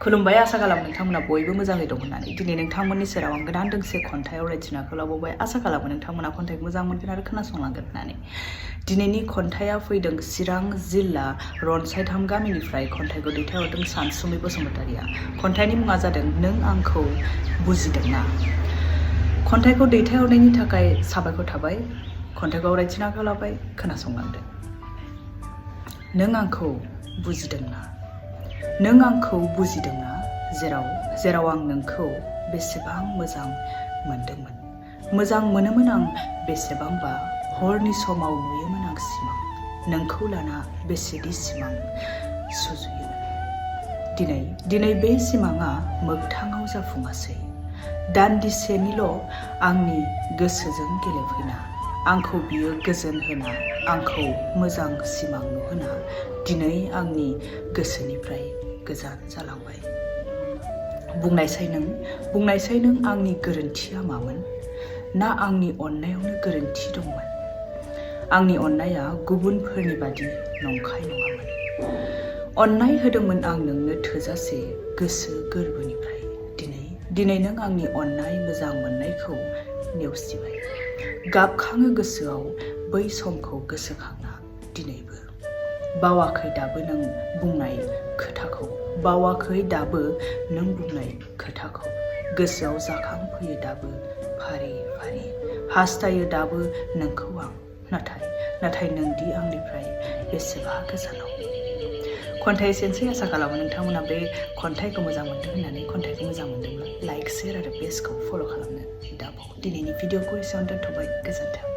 खुलुमबाय आसा खालामो नोंथांमोना बयबो मोजाङै दं होननानै दिनै नोंथांमोननि सेराव आं गोदान दोंसे खन्थाइयाव रायथिनाखौ लाबोबाय आसा खालामो नोंथांमोना खन्थाइखौ मोजां मोनगोन आरो खोनासंलांगोन होननानै दिनैनि खन्थाइया फैदों चिरां जिल्ला रनसायथाम गामिनिफ्राय खन्थाइखौ दैथायहरदों सानसुमै बसुमतारिया खन्थाइनि मुङा जादों नों आंखौ बुजिदोंना खन्थाइखौ दैथायहरनायनि थाखाय साबायखर थाबाय खन्थाइखौ रायथिनाखौ लाबाय खोनासंलांदो नों आंखौ बुजिदोंना नों आंखौ बुजिदोंना जेराव आं नोंखौ बेसेबां मोजां मोनदोंमोन मोजां मोनोमोन आं बेसेबांबा हरनि समाव नुयोमोन आं सिमां नोंखौ लाना बेसेदि सिमां सुजुयोमोन दिनै बे सिमाङा मोगथाङाव जाफुङासै दान्दिसेनिल' आंनि गोसोजों गेलेफैना आंखौ बियो गोजोन होना आंखौ मोजां सिमां नुहोना दिनै आंनि गोसोनिफ्राय गोजान जालांबाय बुंनायसाय नों आंनि गोरोन्थिया मामोन ना आंनि अननायावनो गोरोन्थि दंमोन आंनि अननाया गुबुनफोरनि बादि नंखाय नङामोन अननाय होदोंमोन आं नोंनो थोजासे गोसो गोरबोनिफ्राय दिनै नों आंनि अननाय मोजां मोननायखौ नेवसिबाय गाबखाङो गोसोआव बै समखौ गोसोखांना दिनैबो बावाखै दाबो नों बुंनाय खोथाखौ गोसोआव जाखांफैयो दाबो फारि फारि हास्थायो दाबो नोंखौ आं नाथाय नोंदि आंनिफ्राय बेसेबा गोजानाव खन्थाइ एसेनोसै आसा खालामो नोंथांमोना बे खन्थाइखौ मोजां मोनदों होननानै खन्थाइखौ मोजां मोनदोंब्ला लाइक शेयार आरो पेजखौ फल' खालामनो दाबाव दिनैनि भिडिअखौ एसेयावनो दोनथ'बाय गोजोन्थों